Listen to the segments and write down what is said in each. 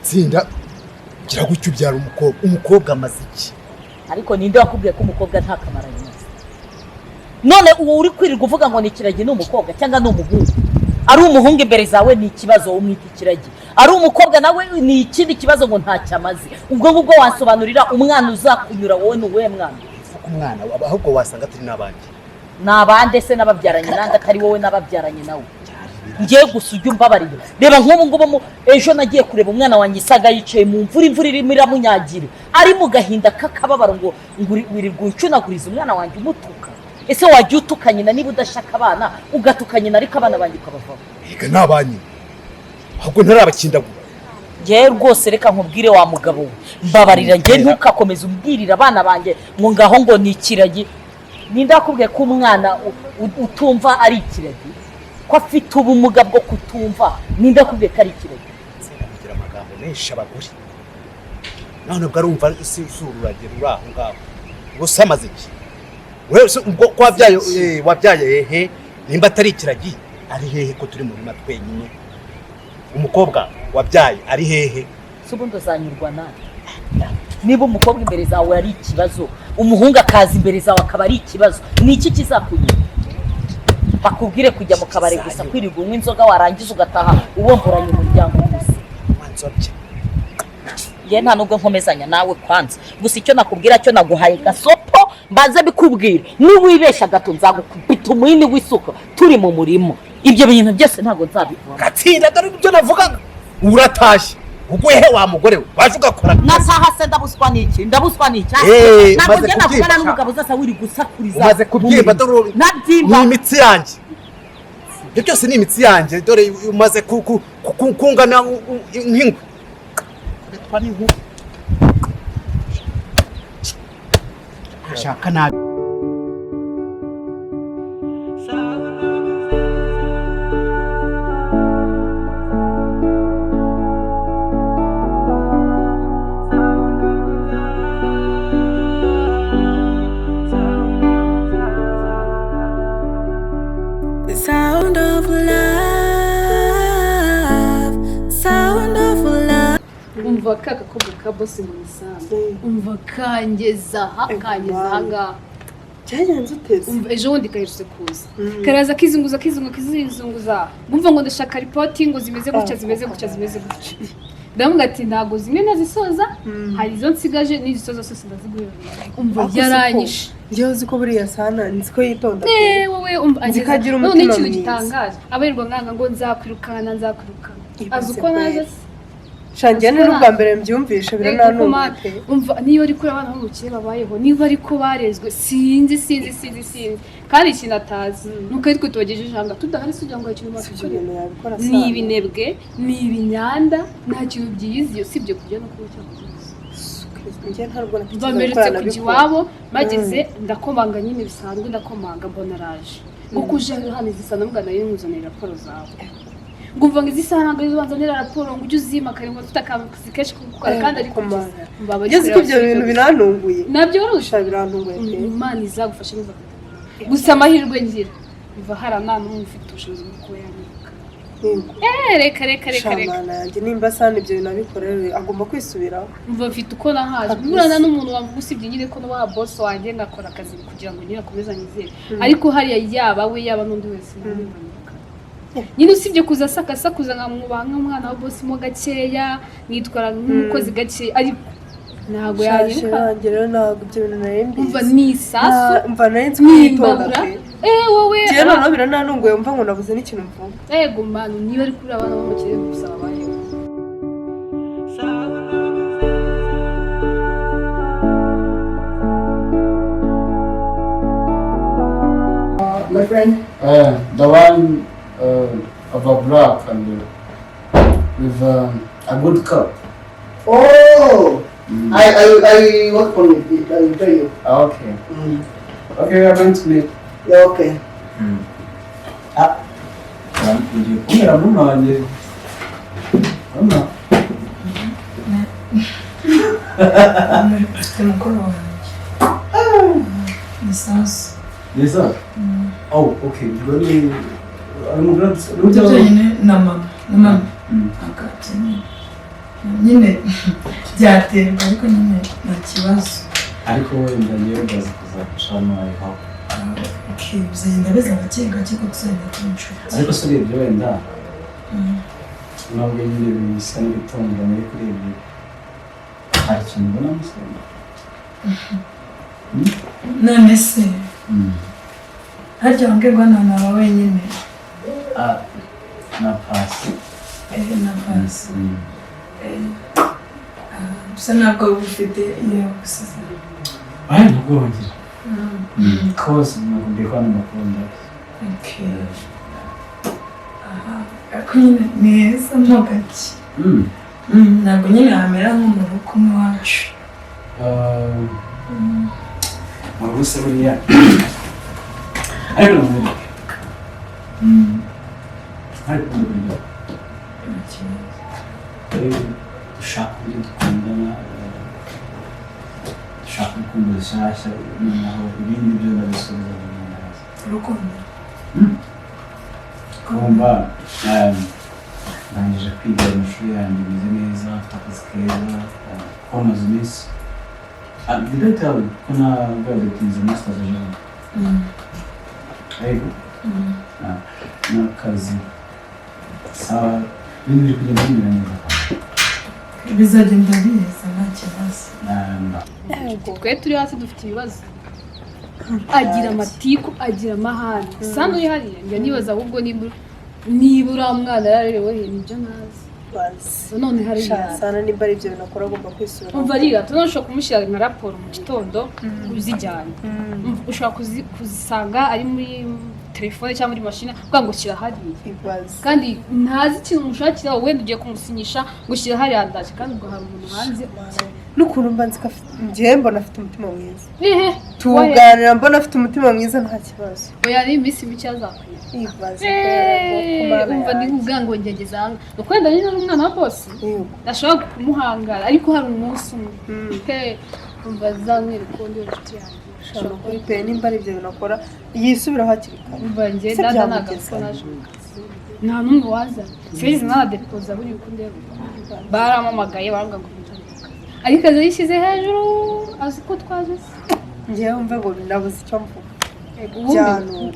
Gatsinda, gira gutyo ubyara umukobwa. Umukobwa amaze iki? Ariko ninde wakubwiye ko umukobwa nta kamaro ayimaze? None uwo uri kwirirwa uvuga ngo ni ikiragi, ni umukobwa cyangwa ni umuhungu? Ari umuhungu imbere zawe ni ikibazo, umwita ikiragi. Ari umukobwa nawe ni ikindi kibazo, ngo ntacyo amaze. Ubwo ngubwo wasobanurira umwana uzakunyura wowe ni uwuhe mwana? Kuko umwana ahubwo wasanga atari n'abandi. Ni abande se? N'ababyaranye nande atari wowe n'ababyaranye nawe? Ngiye gusa ujya umbabarira. Reba nk'ubu ngubu, ejo nagiye kureba umwana wanjye, isaga yicaye mu mvura, imvura irimo iramunyagira, ari mu gahinda k'akababaro, ngo wirirwa ucunaguriza umwana wanjye, umutuka. Ese wajya utuka nyina niba udashaka abana, ugatuka nyina, ariko abana banjye ukabavaho? Reka ni abanyu, ahubwo ntarabakindagura. Ngewe rwose, reka nkubwire wa mugabo we, mbabarira, ngewe ntukakomeze umbwirira abana banjye ngo ngaho ngo ni ikiragi. Ninde wakubwiye ko umwana utumva ari ikiragi, ko afite ubumuga bwo kutumva? Ninde wakubwiye ko ari ikiragi? Kugira amagambo menshi abagore. None ubwo arumva isi ururagero uri aho ngaho, ubwo se amaze iki? Wewe se ubwo ko wabyaye, wabyaye hehe? Nimba atari ikiragi, ari hehe ko turi mu murima twenyine? Umukobwa wabyaye ari hehe? Si ubundi uzanyurwa nawe niba umukobwa imbere zawe ari ikibazo, umuhungu akaza imbere zawe akaba ari ikibazo? Ni iki kizakunyura? Bakubwire kujya mu kabari gusa, kwirirwa unywa inzoga, warangiza ugataha ubomboranya umuryango gusa. Wanzobye. Njye nta nubwo nkomezanya nawe kwanza. Gusa icyo nakubwira cyo, naguhaye gasopo, mbanze bikubwira: niwibeshya gato nzagukubita umuhini w'isuka turi mu murima. Ibyo bintu byose ntabwo nzabivamo. Gatsinda, dore ibyo navugaga. Uratashye uguye he wa mugore we? Waje ugakora? Nataha se ndabuswa n'iki? Ndabuswa n'iki? Eh, Ntabwo umaze njye navugana kubyimba. n'umugabo uzasa wiri gusakuriza Umaze kubyimba, mu dore murima. Nabyimba? Ni imitsi yanjye, ibyo byose ni imitsi yanjye. Dore umaze kungana nk'ingwe. Kubitwa n'inkuba, ashaka nabi. The sound of love, sound of love. Umva, ka gakobwa ka boss mu isambu, umva, kangeza aha, kangeza aha ngaha. Cyagenze uteze? Umva, ejo bundi kaherutse kuza, karaza kizunguza, kizunguza, kizunguza, ngumva ngo ndashaka report, ngo zimeze gutya, zimeze gutya, zimeze gutya. Ndamubwira ati ntabwo zimwe nazisoza, hari izo nsigaje, n'izisoza zose ndaziguhereza. Umva, Ariko si ko- yaranyishe. Njyewe uzi ko buriya sana nzi ko yitonda pe. Eh, wowe umva, Nzi ko ageza agira none umutima ikintu mwiza. gitangaje, abarirwa nkanga ngo nzakwirukana, nzakwirukana. Ibaze Azi uko naje kweri. se? Shangiye ni n'ubwa mbere mbyumvishe, biranantunguye pe. Umva, niyo ari kuri abana b'umukire babayeho, niba ariko barezwe, sinzi, sinzi, sinzi, sinzi. Kandi ikintu atazi nuko ari twe tubagejeje aha ngaha. Tudahari se ugira ngo hari ikintu Si ibyo badukorera? bintu yabikora Ni sana. ibinebwe, ni ibinyanda, nta kintu byiyiziye usibye kurya no kunywa cyangwa gusa. Njye ntabwo natekereza Bamerutse gukora kujya nabikora. iwabo, bageze ndakomanga nyine bisanzwe, ndakomanga mbona araje, ngo kuje hano izi sana mbwa nayo nkuzanira raporo zawe. Ngumva ngo izi saha ntabwo arizo banzanira raporo, ngo ujye uzima kare, ngo mfite akazi kenshi ko gukora, kandi ari Komana. kugeza Njye uzi ko ibyo bintu birantunguye. Nabyo warusha. Sha, birantunguye pe. Imana izagufasha neza. Gusa amahirwe ngira, mva hari nta n'umwe ufite ubushobozi bwo kuba yanyiruka. Yego. Eh, reka, reka, reka, reka. Shamana yanjye, nimba sana ibyo bintu abikorere agomba kwisubiraho. Mva mfite uko nahaje. Kabisa. Burana n'umuntu wavuga, usibye nyine ko nubaha boss wanjye, ngakora akazi kugira ngo nyine akomeze anyizere, ariko hariya yaba we, yaba n'undi wese, nta n'umwe wanyiruka nyine, usibye kuza asaka asakuza, nkamwubaha nk'umwana wa boss mo gakeya, nkitwara nk'umukozi gakeya, ariko ntabwo Shaje yanyiruka. yanjye rero ntabwo ibyo bintu nari mbizi. Umva, ni isasu. Mva nari nzi ko ni yitonda imbabura. pe. Eh, wowe. Njyewe noneho biranantunguye, mva ngo nabuze n'ikintu mvuga. Ego manu, niba ari kuri abana b'umukire gusa babayeho. My friend? The one of a black and with a good cup. Oh! I work on it. I will tell you. Okay. Okay, we are going to meet. Yeah, okay. Ah. Ugiye kumera murumuna wanjye. Murumuna. Mfite mukuru wanjye lisansi. Lisa? Oh, okay. Ubwo ni ari mu grade Ibyo byonyine na mama Mm. akati nyine. Nyine byaterwa, ariko nyine nta kibazo. Ariko wenda ngewe ndaza kuzagucamo, I hope. Okay, bizagenda biza gake gake ko tuzagenda tuba inshuti. Ariko se urebye wenda, nubwo nyine bisa n'ibitunguranye, ariko urebye hari ikintu ubona musore? None se harya wambwirwa none aba wenyine? Ah, na Pasi. Eh, na Pasi. Eh, ah, gusa ntabwo uba ufite iyo gusize? Aya ntabwo wongera kose, nakubwiye ko hano mbakunda. Okay. Aha, ariko nyine ni heza mo gake. Ntabwo nyine hamera nko mu rugo iwacu. Mu rugo se buriya, ariko namwereke ariko ubundi buryo. Nta kibazo. Rero dushaka uburyo dukundana, dushaka urukundo rushyashya, noneho ibindi byo ndabisubiza mu neza. Urukundo. Kumva ndangije kwiga amashuri yanjye, meze neza, mfite akazi keza, ko maze iminsi. Ah, did I tell you ko na graduatinze masters ejo bundi? Yego. Ah, n'akazi sawa, ibintu biri kugenda bimera neza. Bizagenda biza, nta kibazo. Twe turi hasi dufite ibibazo, agira amatiku, agira amahane. Sano uri hariya, njya nibaza ahubwo niba uriya mwana yararerewe he, nibyo ntazi. Bazi. None hariya Sana nimba ari ibyo bintu akora, agomba kwisubira. Umva, ariya tunashobora kumushyira nka raporo mu gitondo uzijyana. Umva, ushobora kuzisanga ari muri telefone cyangwa muri mashini, kuvuga ngo shyira hariya. Ibaze. Kandi ntazi ikintu umushakira, wenda ugiye kumusinyisha ngo shyira hariya ndaje, kandi ubwo hari umuntu hanze. N'ukuntu mba nzi ko afite, njyewe mbona afite umutima mwiza. Ehe. Tuganira mbona afite umutima mwiza, nta kibazo. Oya, ni iminsi mike azakwira. Ibaze. Umva, ndi kuvuga ngo ngegeze aha ni uko wenda nyine ari umwana wa boss, ndashobora kumuhangara, ariko hari umunsi umwe pe, umva, azamwereka uwo ndi we, inshuti yanjye. Ushobora kuri pe, nimba ari ibyo bintu akora yisubiraho hakiri kare. Umva, njye Se dada byamugeza. ntabwo naje mu kazi, nta n'umwe waza sinzi n'abadepoza buri uko ndeba baramamagaye barambwira ngo mwicare ku kazi, ariko aza yishyize hejuru, azi ko twaje se. Njyewe mve ngo nabuze icyo mvuga.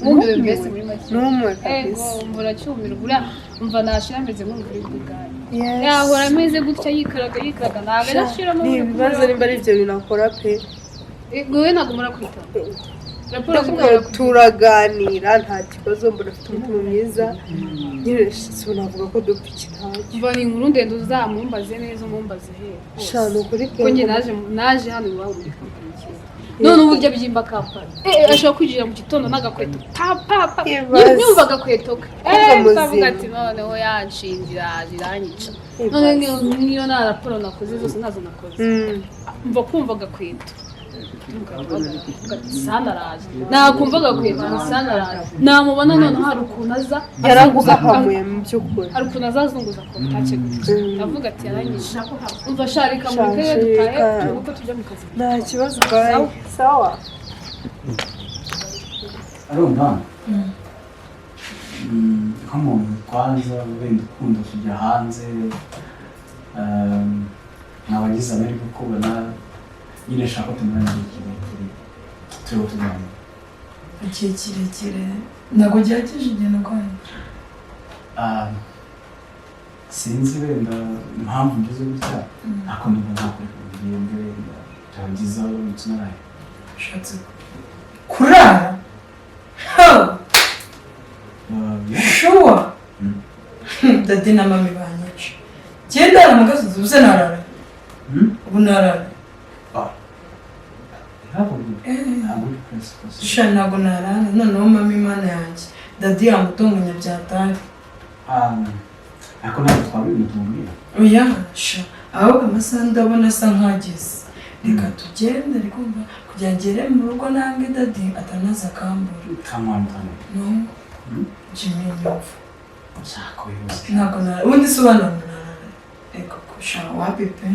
Wumiwe mbese muri make. Numiwe Ego. kabisa. Umva, uracyumirwa uriya, umva, nashira ameze nk'umugore w'igare. Yes. Yahora ameze gutya yikaraga yikaraga, ntabwo adashiramo. Ni ibibazo nimba ari ibyo bintu akora pe. Wowe ntabwo murakwitaba raporo? Ndakubwira ngo turaganira, nta kibazo, mbona afite umutima mwiza nyine, si navuga ko dupfa iki, ntacyo. Umva, ni inkuru ndende, uzamumbaze neza, umumbaze he hose. Sha, ni ukuri pe. Kuko njye naje hano iwabo muri kampani kera, none uburyo abyimba kampani, ashobora kwinjira mu gitondo n'agakweto pa pa pa. Ibaze. Nyumva agakweto ke, Kumva muzima. Ndavuga ati noneho yanshingira iranyica, none niyo nta raporo nakoze zose ntazo nakoze. Mva kumva agakweto sana araje, nakumva agakweto ngo sana araje, namubona noneho hari ukuntu aza Yaraguhahamuye mu by'ukuri. Hari ukuntu azazunguza kontake gutya, ndavuga ati yaranyishe. Umva sharika, mureke Sha, dutahe. shika. Turebe uko tujya mu kazi. Nta kibazo, bye, sawa. Arumva nk'umuntu kwanza wenda ukunda kujya hanze, nkaba ngize amahirwe kubona nyine, nshaka ko tumarana igihe kirekire turiho tuganira. Igihe kirekire ntabwo gihagije igihe narwaye. Sinzi wenda impamvu mvuze gutya, ariko ndumva ntakureka ngo ugende, wenda byaba byiza uramutse unaraye. Ushatse kurara? Ha! Yeah. Sure. Daddy na mummy banyica. Genda ndara mu gasozi, ubu se narara? Ubu narara? Ntabwo ntabwo uri principal. Sha, ntabwo narara. Noneho mummy, Imana yanjye, daddy yamutunganya byatari. Ariko ntabwo twaba ibintu tumubwira. Oya sha, ahubwo amasaha ndabona asa nk'ageze, reka tugende, ariko mva kugira ngo ngere mu rugo nange daddy atanaza akambura. Come on, Tony. No, Jimmy, nyumva. Shaka wihuse. Ntabwo narara, ubundi se ubana narara? Ego sha, wapi pe,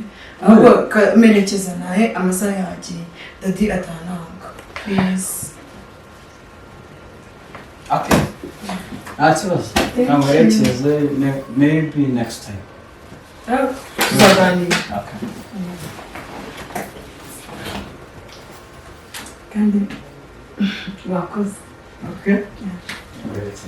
ahubwo merekeza nahe, amasaha yagiye, daddy atananga, please. Okay. Nta kibazo. Thank Ntabwo you. werekeze, maybe next time. Tuzaganira. Okay. Kandi wakoze. Okay. Great.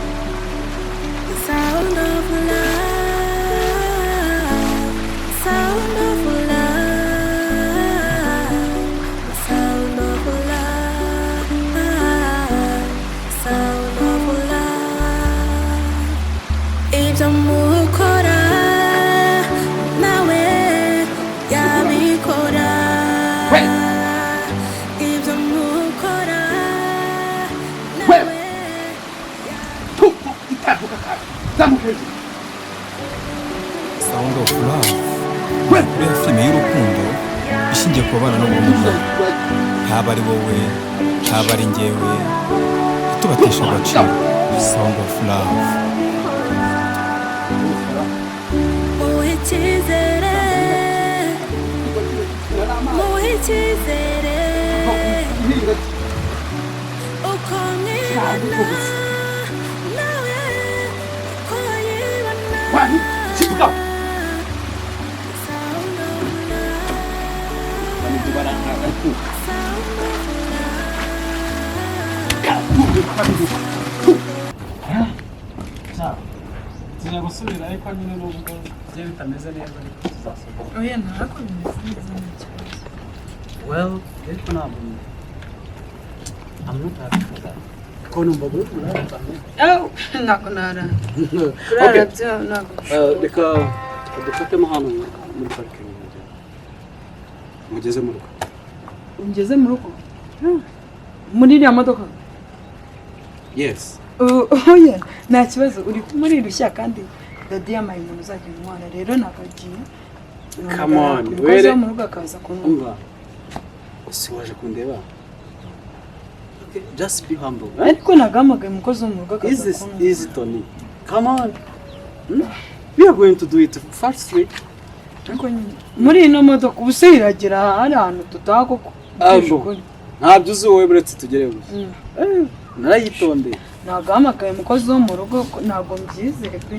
The sound of love, sound of love, the sound of love, sound of love. Ibyo mukora nawe yabikora. Ibyo mukora nawe. Zamuka hejuru. Sound of Love uriya filime y'urukundo ishingiye ku babana n'ubumuga, haba ari wowe, haba ari njyewe, ntitubateshe agaciro. Sound of Love. Muhe icyizere, muhe icyizere, uko mwibona nawe uko yibona. Sound of love, sound of love. Tujya gusubira, ariko nyine nubwo bigiye bitameze neza, ariko tuzasubira. Oya, ntabwo bimeze neza, nta kibazo. Well, ariko ntabwo I'm not happy for that, kuko numva buri kurara cyane. Ntabwo narara, kurara byo ntabwo. Reka dufatemo hano muri parikingi mugeze mu rugo. Ungeze mu rugo muri iriya modoka? Yes. Oya, nta kibazo, uri kumurirushya kandi daddy yamaye umuntu uzajya umwana, rero ntabwo agiye. Come on, umukozi were- wo mu rugo akaza kunywa. Umva, si waje kundeba? Okay, just be humble, eh? Ariko nagahamagaye umukozi wo mu rugo akaza Easy, kunywa. easy, Tony. Come on. We are going to do it fastly. Ariko nyine muri ino modoka, ubu se iragera hari ahantu tutaha koko? Ah, Uvugisha bo. ukuri. Ntabyo uzi wowe, buretse tugereyo gusa. Eh, narayitondeye. Nagahamagaye umukozi wo mu rugo ntabwo mbyizeye pe.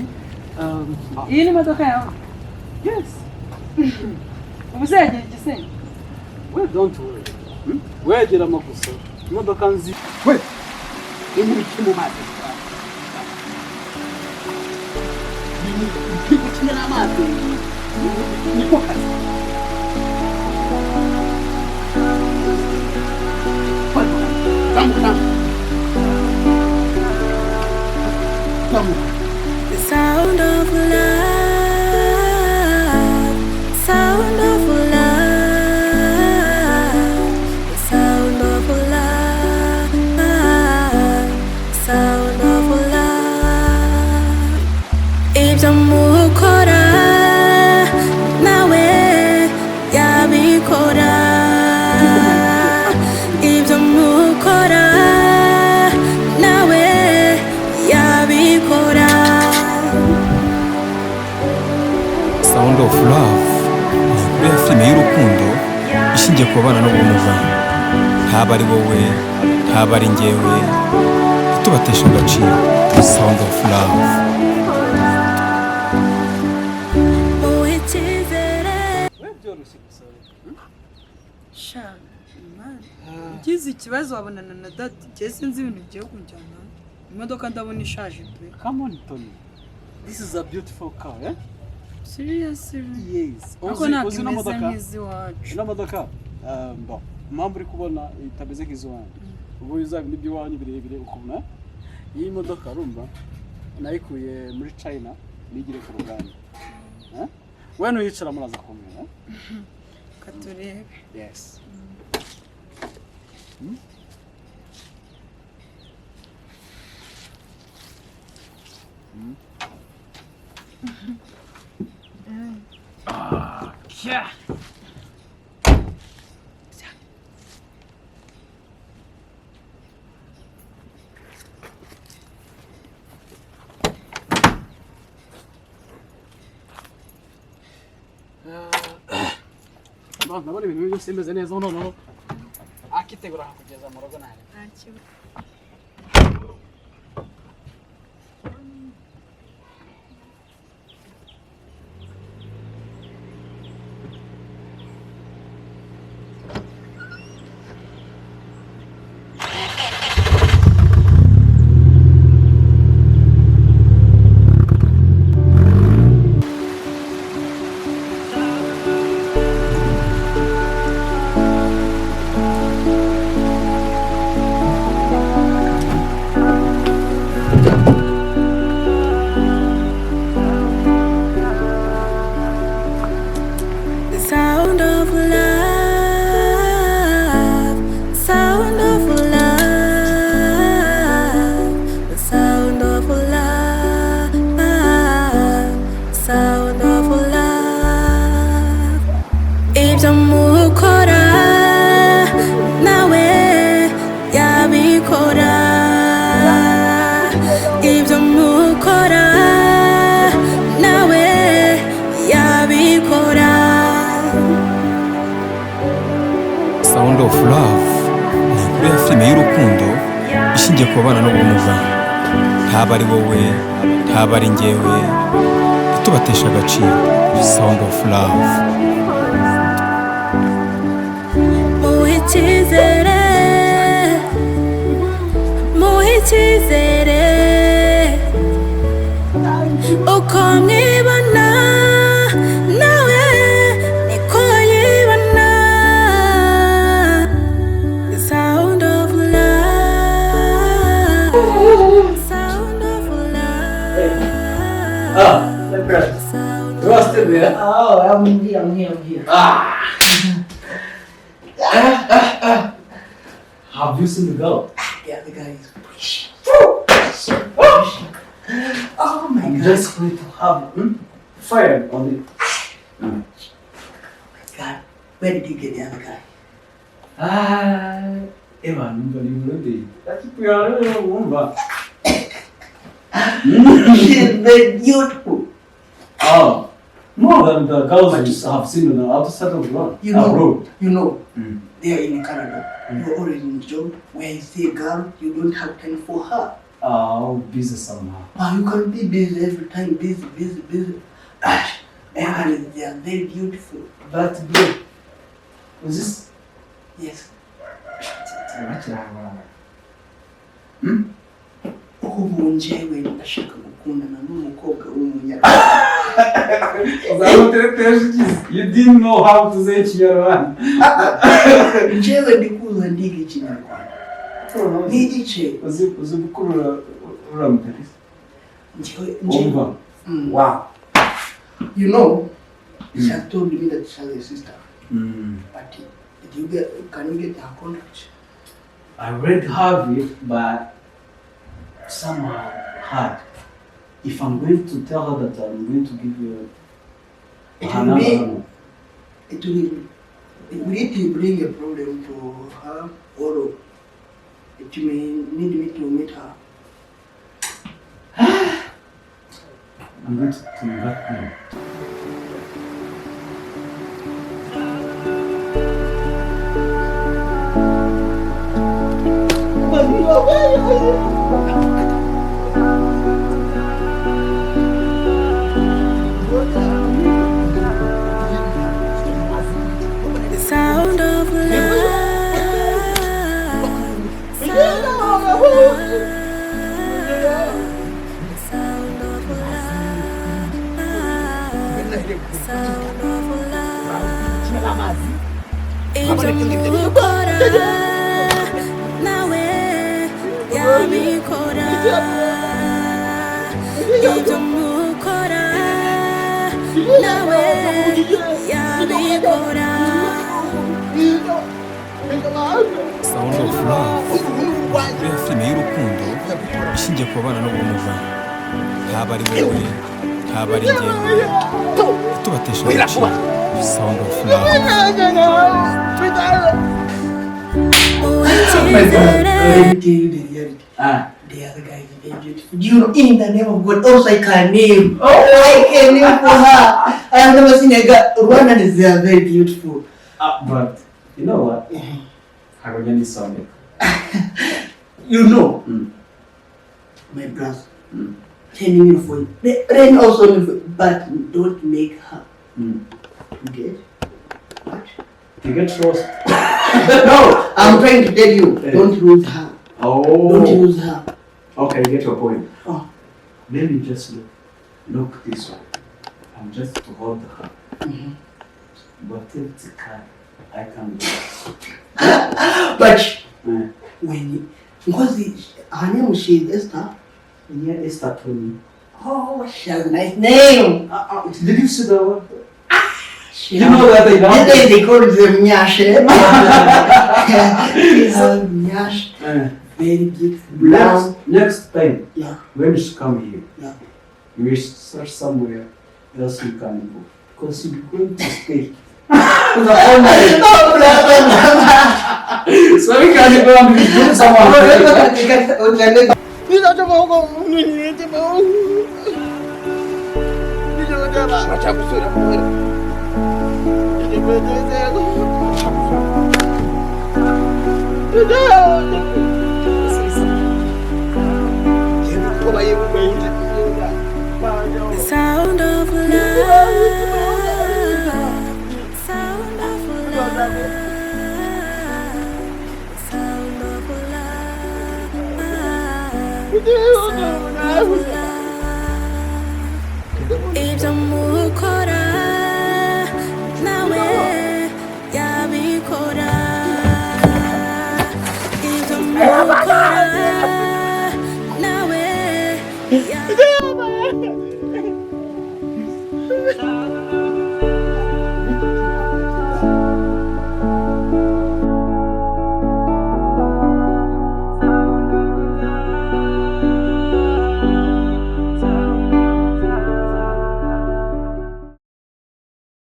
Iyi ni imodoka yawe? Yes. Ubu se yagera igisenyi? Well, don't worry. Wegeramo gusa. Imodoka nzi. We, inkubiti mu mazi, gukina n'amazi niko kazi. Zamuka, zamuka. The sound of love, sound of love, the sound of love, sound of love. Ibyo mukora nawe yabikora. Ibyo mukora nawe yabikora. Sound of Love uriya filime y'urukundo ishingiye ku babana n'ubumuga, haba ari wowe, haba ari njyewe, ntitubateshe agaciro. Sound of Love. Muhe icyizere. We, byoroshye gusa. Sha man, ugize ikibazo wabonana na daddy. Njye sinzi ibintu bigiye kunjyana, imodoka ndabona ishaje pe. Come on, Tony. This is a beautiful car, eh? Seriously? Yes. Ariko Uzi ntabwo uzi ino imeze modoka? nk'iz'iwacu. Ino modoka, bon, impamvu uri kubona itameze nk'iz'iwanyu, ubu bizaba n'iby'iwanyu birebire ukubona. Iyi modoka urumva nayikuye muri China, nigire ku ruganda. Eh? We nuyicara muraza kumenya. Eh? Reka turebe. Yes. Yeah. Ndabona ibintu byose bimeze neza noneho akitegura kugeza mu rugo nawe. Nta kibazo. The sound of love, sound of love, the sound of love, sound of love. Ibyo mukora nawe yabikora, ibyo mukora nawe yabikora. Sound of Love ni inkuru ya filime y'urukundo ishingiye ku babana n'ubumuga. Ntaba ari wowe, ntaba ari njyewe, ntitubateshe agaciro. Sound of Love. Muhe icyizere, muhe icyizere, uko mwibona nawe niko yibona. The sound of love, sound of love, Ah, my brother. sound You are still there? Oh, I'm here, I'm here, I'm here. Have you seen the girl? The other guy is pushing. Oh my I'm God. just going to have fire on it. God, where did you get the other guy? Ah, Eva, numva ni Burundi. Ndakikubwira wumva. She's very beautiful. Oh, more than the girls you have seen on the other side of the world. You know, Abroad. you know, Mm. they are in Canada. You're already in job where you see a girl, you don't have time for her. Oh, busy somehow. Ah, you can be busy every time, busy, busy, busy. Ah, and they are very beautiful. But bro, was this? Yes. Bakirangana. Ubu njyewe ndashaka gukundana n'umukobwa w'umunyarwanda. You didn't know how to say Kinyarwanda. Njyewe ndi kuza ndiga ikinyarwanda. N'igice. Uzi gukurura uramuteresa. Njyewe njyewe. Wumva. Mm. Wow. You know, she has told me that she has a sister. But did you get, can you get her contact? I already have it, but somehow hard. If I'm going to tell her that I'm going to give you It her will be, number, it will it bring a problem to her, or it may need me to meet her? I'm going to invite her. The sound of love, sound of love, the sound of love, sound of love. Ibyo mukora nawe yabikora, ibyo mukora nawe yabikora. Sound of Love ni inkuru ya filime y'urukundo ishingiye ku babana n'ubumuga. Ntaba ari wowe, ntaba ari njyewe, ntitubateshe agaciro. Sound of Love. My God, let me tell you the reality. Ah. The other guy is very beautiful. You know, in the name of God, also I can name. I can name for her. I have never seen a girl. Rwanda is they are very beautiful. Ah, but you know what? Ntabwo njya nisondeka. You know, my brother, 10 million for you. Rain also, but don't make her to get what? To get lost. No, I'm trying to tell you, don't lose her. Oh. Don't lose her. Okay, I get your point. Oh. Let me just look. Look this one. I'm just to hold her. But if it's a car, I can do it. But when because her name, she is Esther. Yeah, Esther Tony. Oh, she has a nice name. Did you see that one? She You know that they don't. They call them Nyash. She has Nyash. Very beautiful. Brown. Next time, Yeah. when you come here, Yeah. you will search somewhere else you can go. Because you're going to stay. The whole night. So we can go and do someone. The sound of love. Sound of love. Sound of love. Sound of love. Ibyo mukora nawe yabikora. Ibyo mukora nawe yabikora.